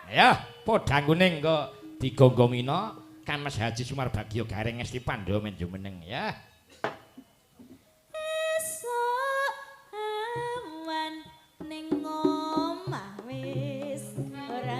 Ya, podang kuning kok digonggomina Kamas Haji Sumarbagio Gareng Esti Pandhawa menjo meneng ya. Esuk awan ning omah wis ora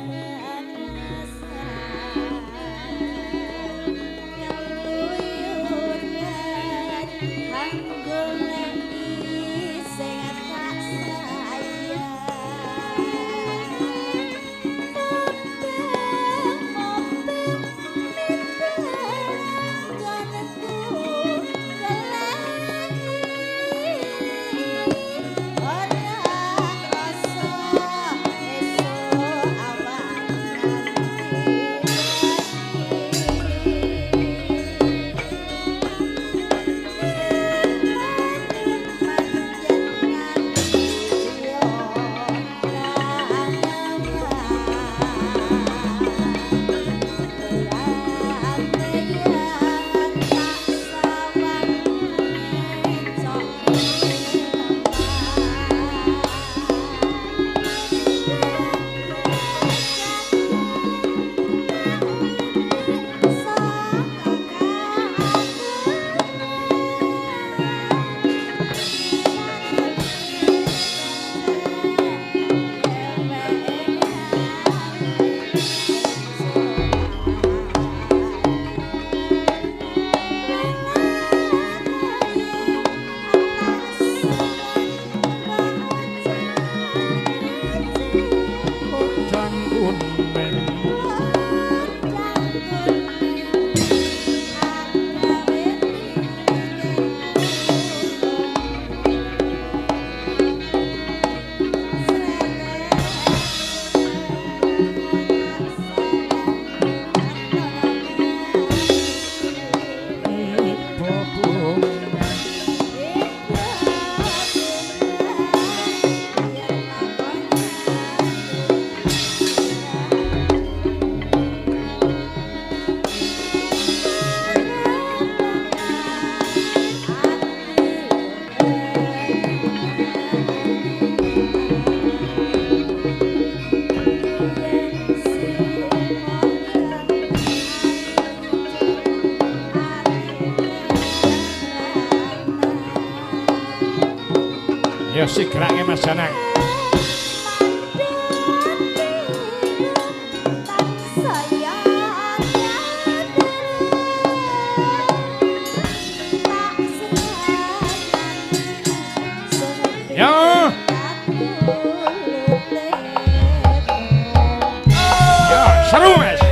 Ya sigrake Mas Janang. Ya. Ya, seru Mas.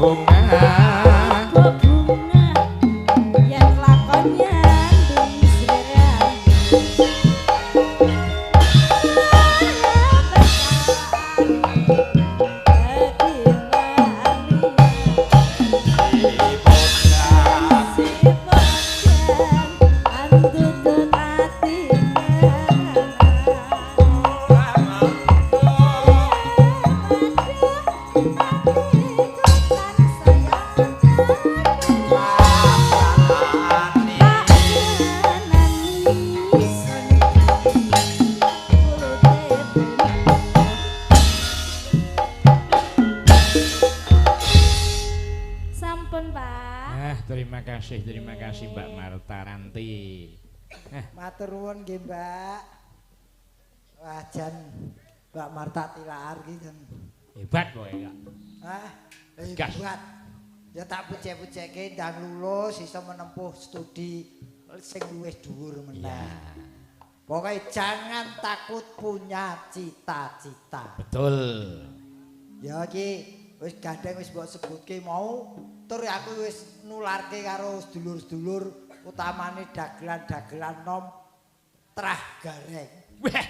Bungah. Mbok bunga yen lakon nyandung sliramu. Sampun, Pak. Ah, terima kasih Mbak Marta Ranti. Matur nuwun nggih, Mbak. Wah, jan Mbak Marta Tilaar ki jan hebat kowe, Kak. Ah, hebat. Ya tak pucek-puceke ndang lulus iso menempuh studi sing luwih dhuwur meneh. Iya. Pokoke jangan takut punya cita-cita. Betul. Ya iki wis gandeng wis mbok sebutke mau, tur aku wis nularke karo sedulur-sedulur utamane dagelan-dagelan nom trah gareng. Weh,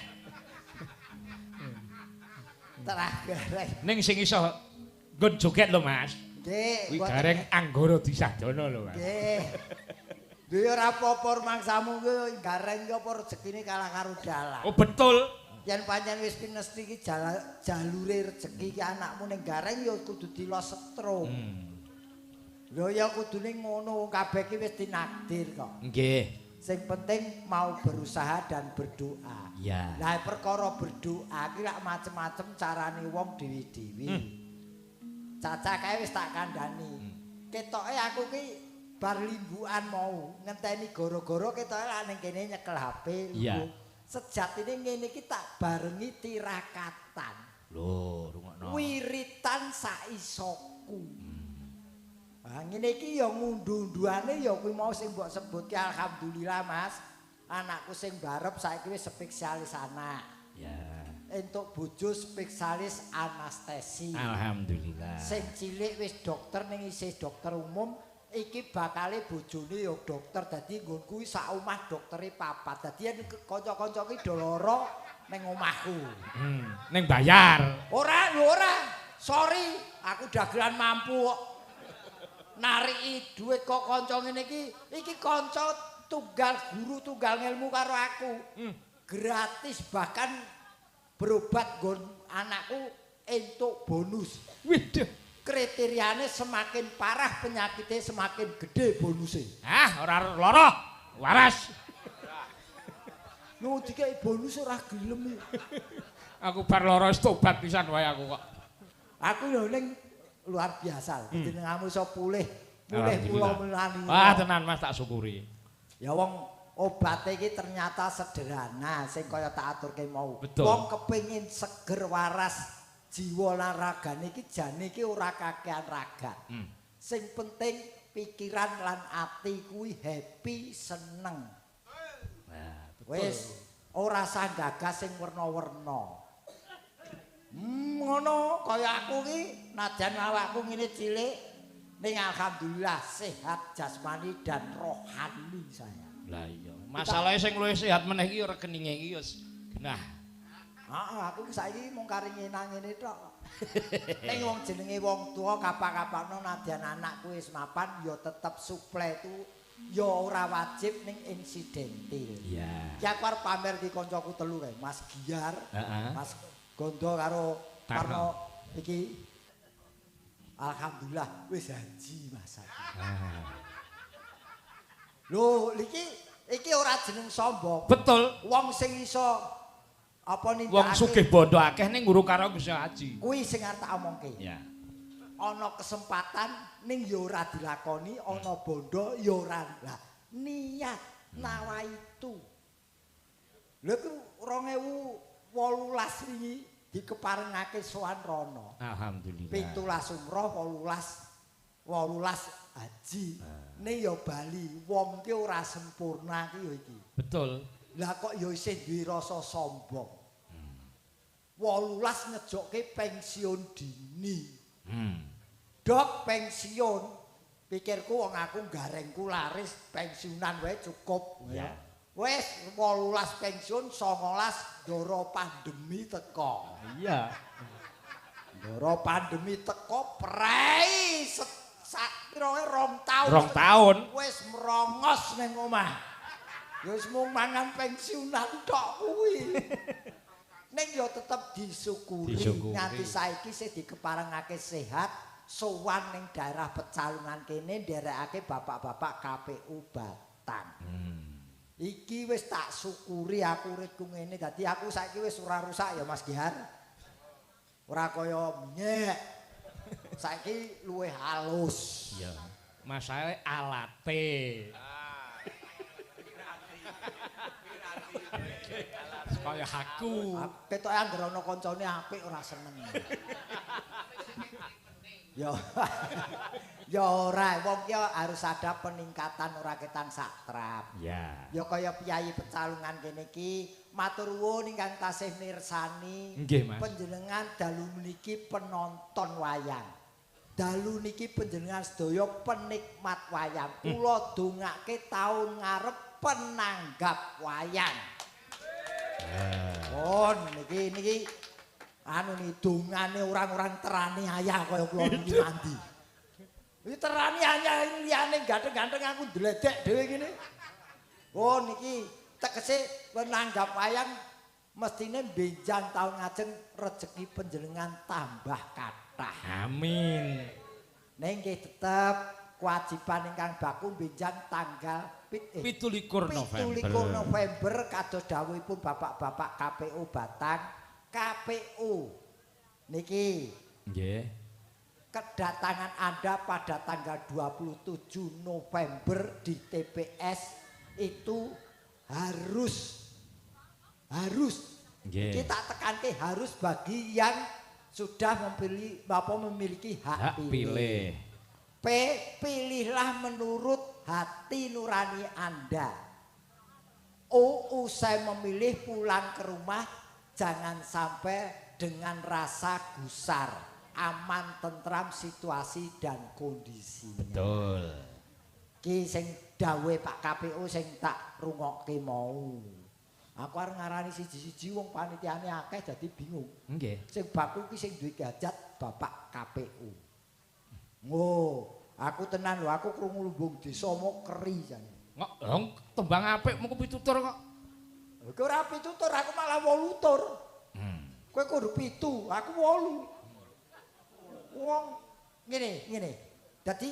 Trah gareng. ning sing iso nggon joget lho, Mas. Nggih, Kuwi gareng Anggara Disadana lho, Mas. Nggih. Duwe ora apa-apa mangsamu kuwi gareng ki apa rezekine kalah karo dalang. Oh, betul. Yen pancen wis pinesti iki jalure rezeki ki anakmu ning gareng ya kudu dilos setrum. Lho ya kudune ngono, kabeh ki wis tinakdir kok. Nggih. Sing penting mau berusaha dan berdoa. Iya. Lah perkara berdoa ki lak macem-macem carane wong dhewe-dhewe. Caca kae wis tak kandhani. Ketoke aku ki bar limbukan mau ngenteni goro-goro ketoke lak ning kene nyekel HP. Iya. Sejatine ngene iki tak barengi tirakatan. Lho, rungokno. Wiritan saisoku. Ah ngene iki ya ngunduh-unduhane ya kuwi mau sing mbok sebutke alhamdulillah Mas. Anakku sing barep saiki wis spesialis anak. Ya. Entuk bojo spesialis anestesi. Alhamdulillah. Sing cilik wis dokter ning isih dokter umum, iki bakale bojone ya dokter. Dadi nggonku sak omah doktere papat. Dadi yen kanca-kanca ki do lara ning omahku. Ning bayar. Ora, lho ora. Sorry, aku dagelan mampu kok. Nariki dhuwit kok kanca ngene iki, iki kanca tunggal guru tunggal ngelmu karo aku. Gratis bahkan berobat nggon anakku entuk bonus. Waduh. Kriteriane semakin parah penyakitnya semakin gede bonusnya. Ah, ora lara, waras. Nu dikeki bonus ora gelem. Aku bar lara wis tobat pisan wae aku kok. Aku lho ning luar biasa. Jenengamu iso pulih, pulih kula melani. Wah, tenan Mas tak syukuri. Ya wong obate iki ternyata sederhana sing kaya tak aturke mau. Betul. Wong kepengin seger waras jiwa lan ragane iki jane iki ora kakean ragat. Sing penting pikiran lan ati kuwi happy seneng. Nah, betul. Wis ora usah gagas sing werna-werna. Ngono kaya aku ki najan awakku ngene cilik ning alhamdulillah sehat jasmani dan rohani saya. Lah iya, masalahe sing luwih sehat meneh iki rekeninge iki wis genah. Heeh, aku saiki mung kari ngenang ngene tok. Ning wong jenenge wong tuwa kapak-kapakno nadyan anakku wis mapan ya tetep suplai itu ya ora wajib ning insidentil. Iya. Ki aku arep pamer ki kancaku telu kae, Mas Giar, Heeh. Mas Gondo karo Tarno. Tarno iki. Alhamdulillah wis haji Mas aku. Lho, iki ora jeneng sombong. Betul. Wong sing iso apa nindakake Wong sugih bondo akeh ning ngurung karo bisa haji. Kuwi sing arep tak omongke. Ya. Ana kesempatan ning ya ora dilakoni, ana bondo ya ora. Lah niat nawaitu. Lha ku 2018 wingi dikeparengake sowan rono. Alhamdulillah. 17 umroh, 18 haji. Ning ya bali, wong ki ora sempurna ki ya iki. Betul. Lah kok ya isih duwe rasa sombong. 18 ngejokke pensiun dini. Dok pensiun. Pikirku wong aku garengku laris pensiunan wae cukup. Ya. Wis 18 pensiun 19 ndoro pandemi teko. Iya. Ndoro pandemi teko prei sak piroe 2 taun. 2 taun. Wis merongos ning omah. Ya wis mung mangan pensiunan tok kuwi. Ning ya tetep disyukuri. Nganti saiki sih dikeparengake sehat, sowan ning daerah Pecalungan kene nderekake bapak-bapak KPU Batang. Iki wis tak syukuri aku uripku ngene. Dadi aku saiki wis ora rusak ya Mas Gihar. Ora kaya nyek. Saiki luwih halus. Iya. Masalahe alate. Kaya aku. Ketoke anggere ana kancane apik ora seneng. Ya. Ya ora, wong ki harus ada peningkatan ora ketang satrap. Ya. Ya kaya piyayi Pecalungan kene iki, matur nuwun ingkang tasih mirsani. Nggih, Mas. Panjenengan dalu meniki penonton wayang. Dalu niki panjenengan sedaya penikmat wayang. Kula dongake taun ngarep penanggap wayang. Oh, niki niki anu niki dongane orang-orang teraniaya kaya kula niki mandi. Iki teraniaya liyane ganteng-ganteng aku ndledek dhewe ngene. Oh niki tegese penanggap wayang mestine benjang taun ngajeng rejeki panjenengan tambah kathah. Amin. Ning nggih tetep kewajiban ingkang baku benjang tanggal 17 November. 17 November kados dawuhipun bapak-bapak KPU Batang. KPU niki nggih. Kedatangan Anda pada tanggal 27 November di TPS itu harus nggih. Kita tekanke harus bagi yang sudah memilih apa memiliki hak pilih. P, pilihlah menurut hati nurani Anda. O, usai memilih pulang ke rumah jangan sampai dengan rasa gusar. Aman, tentram situasi dan kondisinya. Betul. Ki sing dawuhe Pak KPU sing tak rungokke mau. Aku arep ngarani siji-siji wong panitiane akeh dadi bingung. Nggih. Sing baku ki sing duwe hajat Bapak KPU. Ngo, aku tenan lho, aku krungu lumbung desa mau keri jane. Kok tembang apik mung pitutur kok. Kowe ora pitutur, aku malah 8 tur. Kowe kudu 7, aku 8. Wong ngene, ngene. Dadi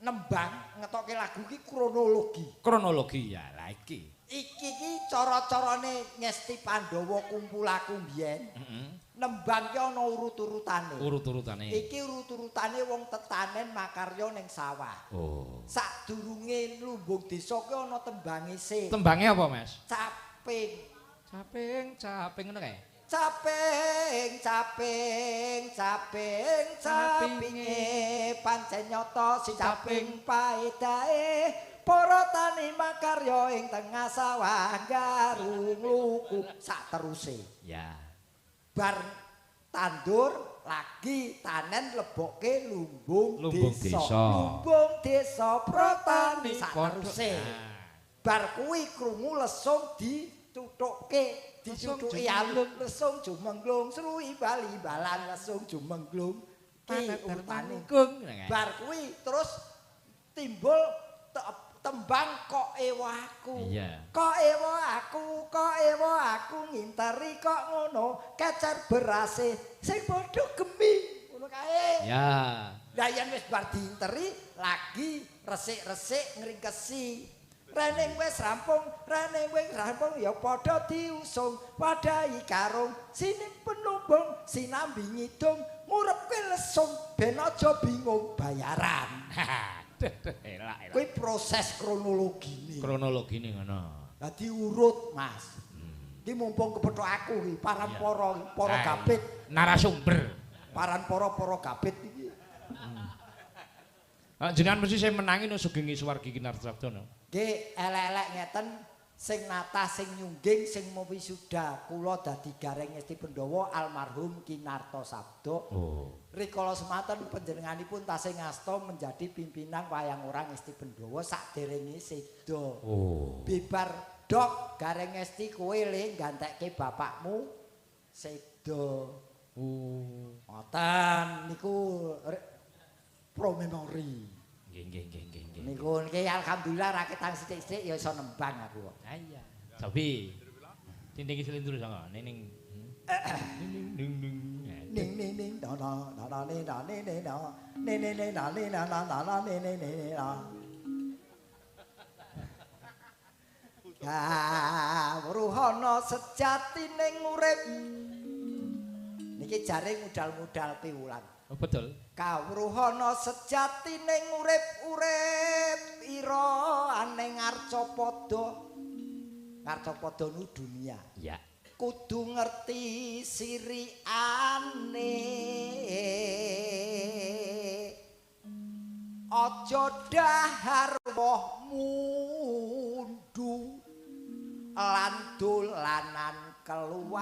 nembang ngetoke lagu iki kronologi. Kronologi ya, lah iki. Iki iki cara-carane Ngesti Pandhawa kumpul aku mbiyen. Heeh. Nembang ki ana urut-urutane. Urut-urutane. Iki urut-urutane wong tetanen makarya ning sawah. Oh. Sadurunge lumbung desa ki ana tembange sik. Tembange apa, Mas? Caping. Caping, caping ngono kae. Caping, caping, caping, capinge pancen nyata si caping paedahe para tani makarya ing tengah sawah garung luku sak teruse. Ya. Bar tandur lagi tanen lebokke lumbung desa. Lumbung desa protani sak teruse. Bar kuwi krungu lesung dituthukke. Dicucuki alun lesung jumengglung sruwi bali balan lesung jumengglung ki urutane bar kuwi terus timbul tembang kok ewa aku. Kok ewa aku, kok ewa aku nginteri kok ngono kecer berase sing padha gemi ngono kae. Ya. Lah yen wis bar diinteri lagi resik-resik ngringkesi. Rening wis rampung, rening wis rampung ya padha diusung, wadahi karung, sini penumbung, sinambi ngidung, ngurepke lesung ben aja bingung bayaran. Elak, elak. Kuwi proses kronologine. Kronologine ngono. Dadi urut, Mas. Iki mumpung kepethuk aku iki, parampara, para gabit, narasumber. Parampara para gabit iki. Jenengan mesti saya menangi no Sugeng Suwargi Kinarto. Nggih, elek-elek ngeten Sing natah, sing nyungging, sing mewisuda kula dadi Gareng Ngesti Pandhawa almarhum Ki Narto Sabdo. Oh. Rikala semanten panjenenganipun tasih ngasta menjadi pimpinan wayang orang Ngesti Pandhawa saderenge seda. Oh. Bibar dok Gareng Ngesti kowe le gantekke bapakmu seda. Oh. Ngoten niku pro memori. Nggih nggih nggih nggih. Niku niki alhamdulillah raketang sithik-sithik ya iso nembang aku kok. Ha iya. Sobi. Tindingi slindru sanga ning ning ning ning ning ning ning na na na na ne na ne ne na ne ne ne na ne na na na na ne ne ne na. Kawruhana sejatine urip. Niki jare ngudal-ngudal piwulan. Oh, betul. Kawruhana sejatine urip-urip ira ane ngarcapada. Ngarcapada nu dunia. Ya. Kudu ngerti sirikane. Aja dahar woh mundu lan dolanan keluwak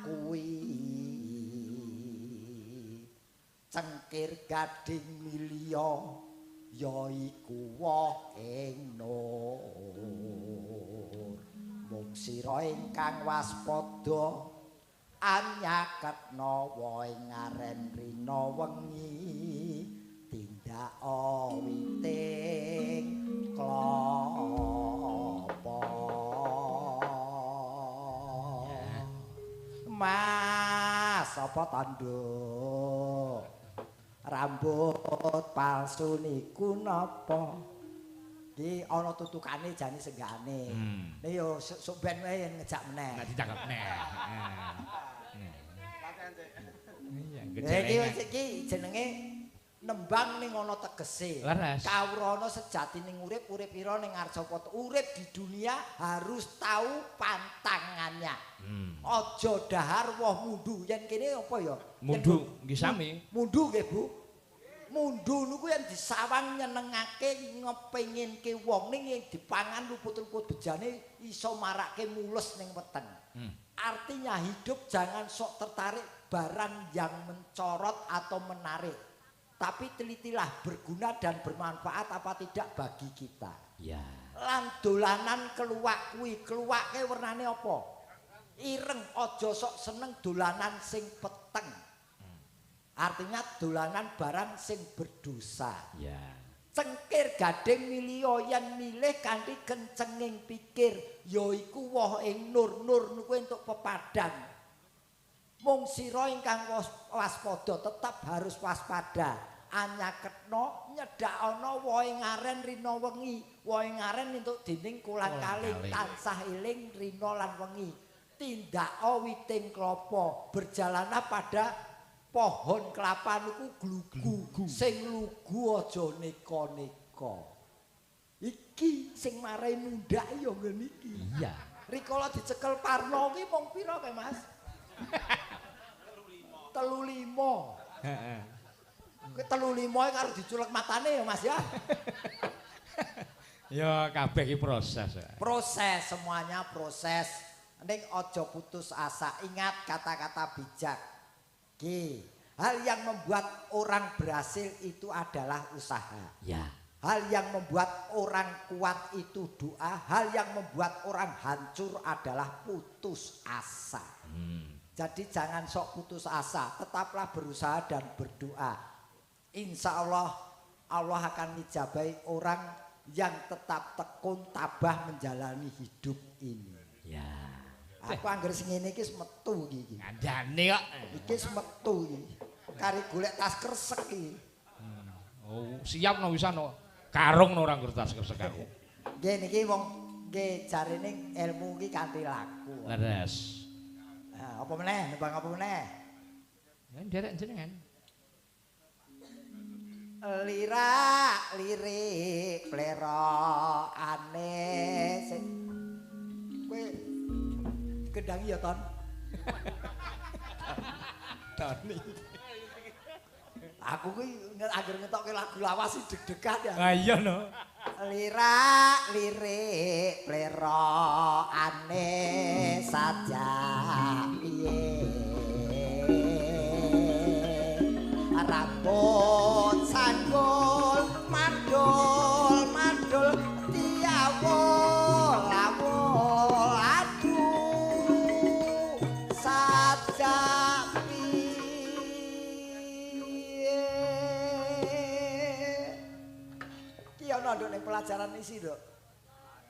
kuwi. Cengkir gading milya ya iku woh ing nur. Mung sira ingkang waspada anyaketna woh ing aren rina wengi tindaka witing klapa. Mas apa tandha rambut palsu niku napa? Iki ana tutukane jane senggane. Nek yo sok ben wae yen ngejak meneh. Nek ditangkep meneh. Iya, iki iki jenenge nembang ning ana tegese. Kawrana sejatine urip, urip ira ning ngarcapada. Urip di dunia harus tahu pantangannya. Aja dahar woh mundu. Yen kene apa ya? Mundu nggih sami. Mundu nggih, Bu. Mundu niku yen disawang nyenengake ngepinginke wong ning dipangan luput-luput bejane iso marake mules ning weteng. Artinya hidup jangan sok tertarik barang yang mencorot atau menarik. Tapi telitilah berguna dan bermanfaat apa tidak bagi kita. Ya. Lan dolanan keluwak kuwi, keluwake wernane apa? Ireng, aja sok seneng dolanan sing peteng. Artinya dolanan barang sing berdosa. Ya. Cengkir gading milya yen milih kanthi kencenging pikir, yaiku woh ing nur, nur niku entuk pepadang. Mung sira ingkang waspada tetap harus waspada. Anyaketna nyedhakana wohe ngaren rina wengi, wohe ngaren entuk dening kolang-kaling, tansah eling rina lan wengi. Tindaka witing klapa, berjalanlah pada pohon kelapa niku glugu, sing lugu aja neka-neka. Iki sing marai mundhak ya ngene iki. Iya. Rikala dicekel Parno ki mung pira kae, Mas? 35. Heeh. Kuwi 35 karo diculek matane ya, Mas ya. Ya kabeh iki proses. Proses, semuanya proses. Ning aja putus asa. Ingat kata-kata bijak. Ki, hal yang membuat orang berhasil itu adalah usaha. Ya. Hal yang membuat orang kuat itu doa, hal yang membuat orang hancur adalah putus asa. Jadi jangan sok putus asa, tetaplah berusaha dan berdoa. Insya Allah, Allah akan ngijabahi orang yang tetap tekun tabah menjalani hidup ini. Ya. Aku angger sing ngene iki wis metu iki. Ngandane kok. Iki wis metu iki. Kari golek tas kresek iki. Oh, siap no wisan no. Karung no ora ngger tas kresek aku. Nggih niki wong nggih jarene ilmu iki kanthi laku. Leres. Nah, apa meneh? Nembang apa meneh? Ya nderek jenengan. Lirak lirik plerokane sing kowe kendangi ya, Ton. Toni. Aku kuwi anggere ngetokke lagu lawas sih deg-degan ya. Ha iya no. Lirak lirik plerokane saja piye. Rambut sanggul mandul mandul diawul awul aduh saja piye. Ki ana nduk ning pelajaran isi nduk.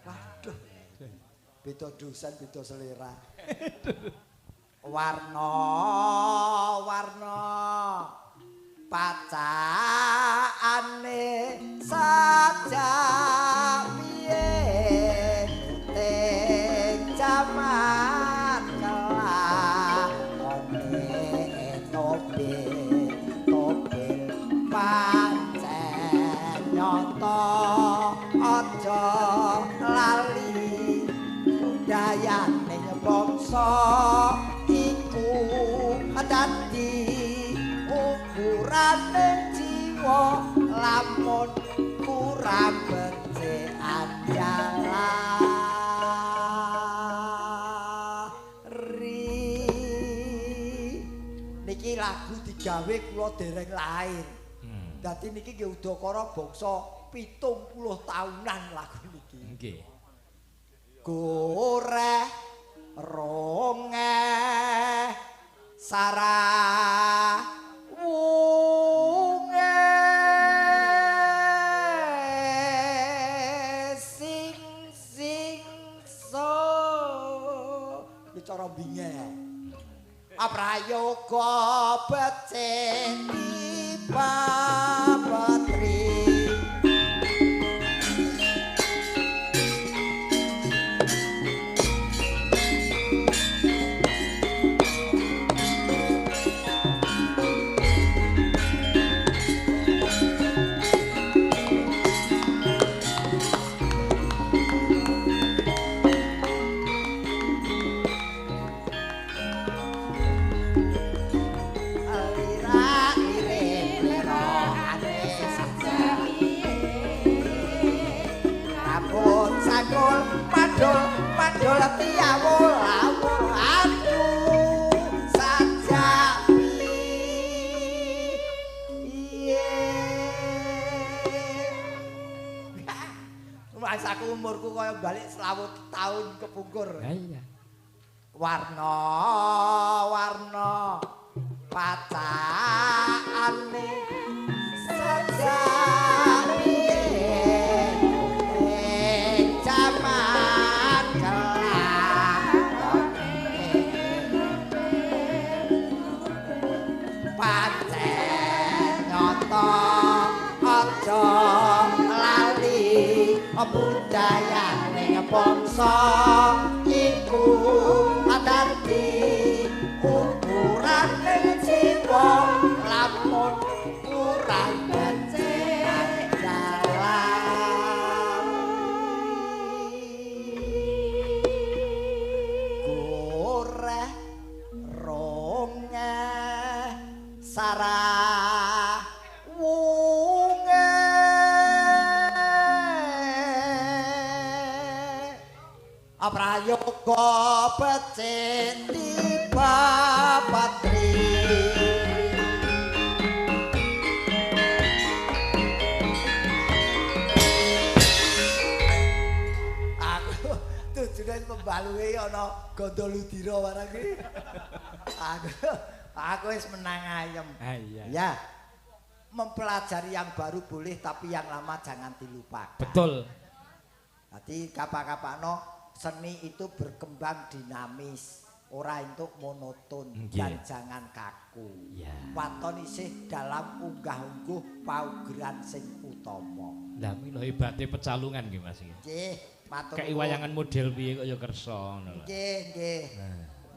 Waduh. Beda dosen beda selera. Warna-warna pacakane saja piye ting jaman kelakone tobel tobel pancen nyata aja lali budayane bangsa iku dadi ukurane jiwa lamun kurang becik anjalari. Niki lagu digawe kula dereng lahir. Dadi niki nggih udakara bangsa 70 tahunan lagu niki. Nggih. Goreh rongeh sarah wunge sing sing so bicara binge aprayoga becik tiba petri. Padol tiawul awul aduh saja piye. Mas aku umurku kaya balik 20 tahun kepungkur. Iya. Warna-warna pacakane saja piye jaman kelakone pancen nyata aja lali budayane bangsa iku dadi ukurane jiwa lamun kurang becik dalam goreh rongeh sarah wunge prayoga becik tiba patri. Aku tujuane pembaluwe ana Gandaludira barang iki. Aku wis menang ayem. Ah, iya. Ya. Mempelajari yang baru boleh tapi yang lama jangan dilupakan. Betul. Dadi kapak-kapakno seni itu berkembang dinamis, ora entuk monoton dan jangan kaku. Ya. Waton isih dalam unggah-ungguh paugeran sing utama. Lah mila hebate pecalungan nggih Mas iki. Nggih, matur. Kei wayangan model piye kok ya kersa ngono lho. Nggih, nggih.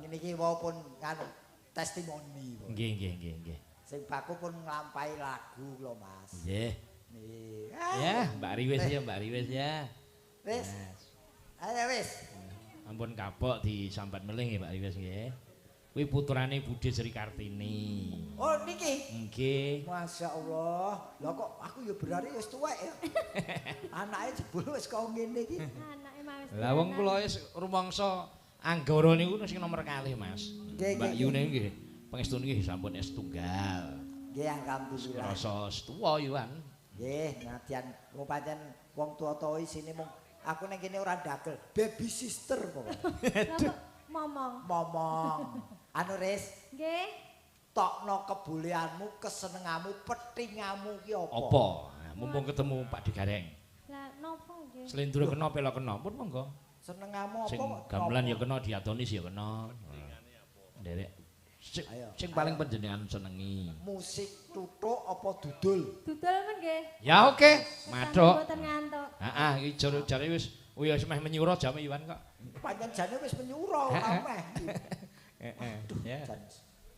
Ngene iki wau pun nganu testimoni. Nggih, nggih, nggih, nggih. Sing baku pun nglampahi lagu lho Mas. Nggih. Nggih. Ya, Mbak Riwis ya, Mbak Riwis ya. Wis. Ayo wis. Ampun kapok disambat melih nggih Mbak Riwis nggih. Kuwi putrane Budhe Sri Kartini. Oh niki. Nggih. Masya Allah. Lah kok aku ya berarti wis tuwek ya. Anake jebul wis kok ngene iki. Anake mah wis. Lah wong kula wis rumangsa Anggara niku sing nomor kalih, Mas. Mbak Yune nggih. Pangestune nggih sampun es tunggal. Nggih alhamdulillah. Rasa tuwa yuan. Nggih, nadyan wong pancen wong tuwa-tuwa isine mung aku ning kene ora ndagel. Baby sister pokoke. Momong. Momong. Anu Riz. Nggih. Tokno kebolehanmu, kesenenganmu, petingamu ki apa? Apa? Mumpung ketemu Pak Digareng. Lah napa nggih? Slendro kena pela kena pun monggo. Senengamu apa Sing kok? gamelan ya kena, diatonis ya kena. Nderek. Sing paling panjenengan senengi. Musik tutuk apa dudul? Dudul men nggih. Ya oke, mathuk. Mboten ngantuk. Heeh, iki jare wis wis meh menyura jame Iwan kok. Pancen jane wis menyura ora meh. Heeh. Ya.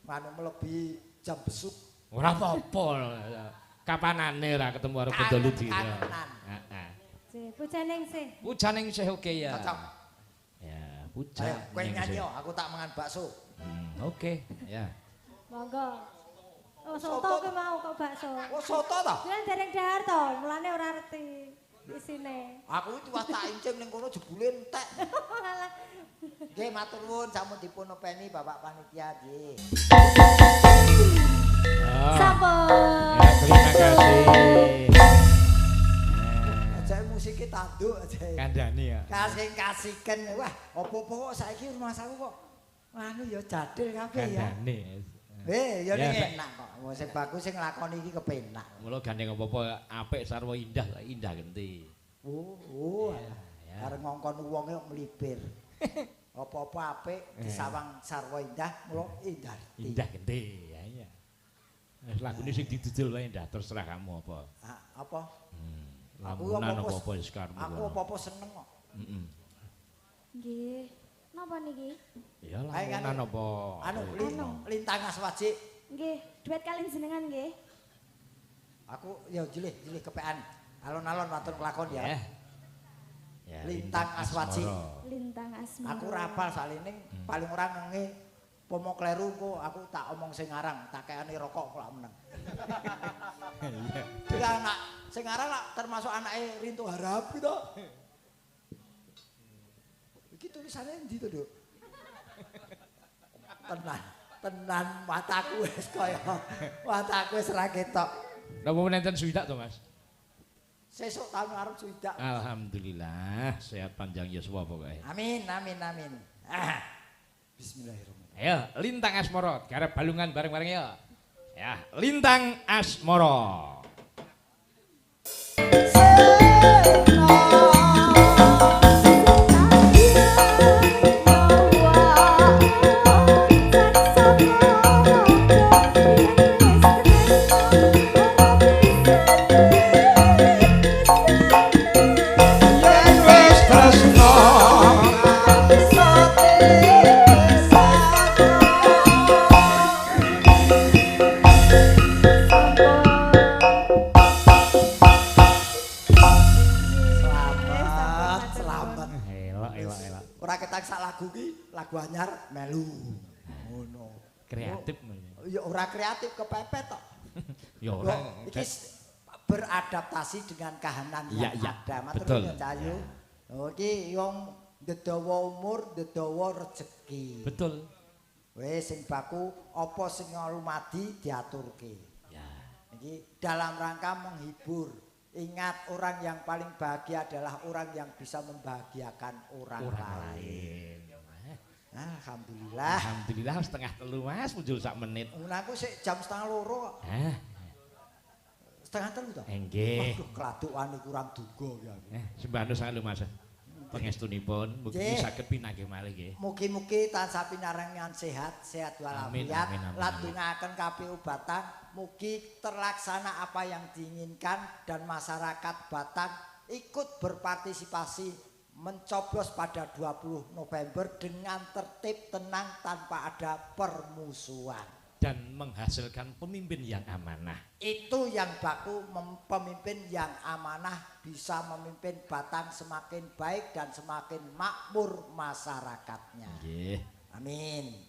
Manu melebihi jam besuk. Ora apa-apa. Kapanane ra ketemu karo Bendoludira. Heeh. Sih, pujaning sih. Pujaning sih oke ya. Cocok. Ya, puja. Ayo, kowe nyanyi yo, aku tak mangan bakso. Oke, ya. Monggo. Oh, soto kuwi mau kok bakso. Oh, soto ta? Kuwi dereng dahar to, mulane ora ngerti isine. Aku iki tiwas tak incim ning kono jebule entek. Nggih, matur nuwun sampun dipun openi Bapak panitia nggih. Sampun. Ya, terima kasih. Aja musike tanduk aja. Kandhane ya. Kasing-kasiken. Wah, apa-apa kok saiki rumahsaku kok anu ya jadil kabeh ya. Kandhane. Ya ning enak kok. Wong sing bagus sing nglakoni iki kepenak. Mula gandeng apa-apa apik sarwa indah, indah genti. Oh, arep ngongkon wonge kok mlibir. Apa-apa apik disawang sarwa indah, mula indah. Indah genti. Ya iya. Wis lagune sing didudul wae indah, terserah kamu apa. Apa? Aku apa-apa wis karepmu. Aku apa-apa seneng kok. Heeh. Nggih. Napa niki? Ya lamunan apa? Anu lintang aswajik. Nggih, duet kalian jenengan nggih. Aku ya jilih kepekan. Alon-alon waton kelakon ya. Ya, lintang aswajik. Lintang asmara. Aku ora hafal saline paling ora ngenge pomo kleru kok aku tak omong sing aran, tak kekane rokok kok lak meneng. Iya. Iki anak sing aran lak termasuk anake Rinto Harap to. Iki tulisane endi to, Nduk? Tenan, tenan mataku wis kaya mataku wis ra ketok. Napa wonten swidak to, Mas? Sesuk taun arep swidak. Alhamdulillah, sehat panjang yuswa pokoke. Amin, amin, amin. Bismillahirrahmanirrahim. Ayo, Lintang Asmara, garap balungan bareng-bareng ya. Ya, Lintang Asmara. Lagu anyar melu ngono. Kreatif ya ora kreatif kepepet tok. Ya ora iki beradaptasi dengan kahanan yang ada. Matur nuwun Cahyu. Oh iki wong ndedawa umur, ndedawa rejeki. Betul. Wis sing baku apa sing lumadi diaturke. Ya. Iki dalam rangka menghibur. Ingat, orang yang paling bahagia adalah orang yang bisa membahagiakan orang lain. Alhamdulillah. Alhamdulillah 2:30 Mas, muncul sak menit. Aku sik jam 1:30 kok. Hah? 2:30 to? Nggih. Waduh, kladukane kurang duga ya aku. Sembah nuwun lho Mas. Pangestunipun mugi saged pinanggih malih nggih. Mugi-mugi tansah pinaringan sehat, sehat walafiat. Lan dongaaken KPU Batang mugi terlaksana apa yang diinginkan dan masyarakat Batang ikut berpartisipasi mencoblos pada 20 November dengan tertib, tenang, tanpa ada permusuhan. Dan menghasilkan pemimpin yang amanah. Itu yang baku, pemimpin yang amanah bisa memimpin Batang semakin baik dan semakin makmur masyarakatnya. Nggih. Amin.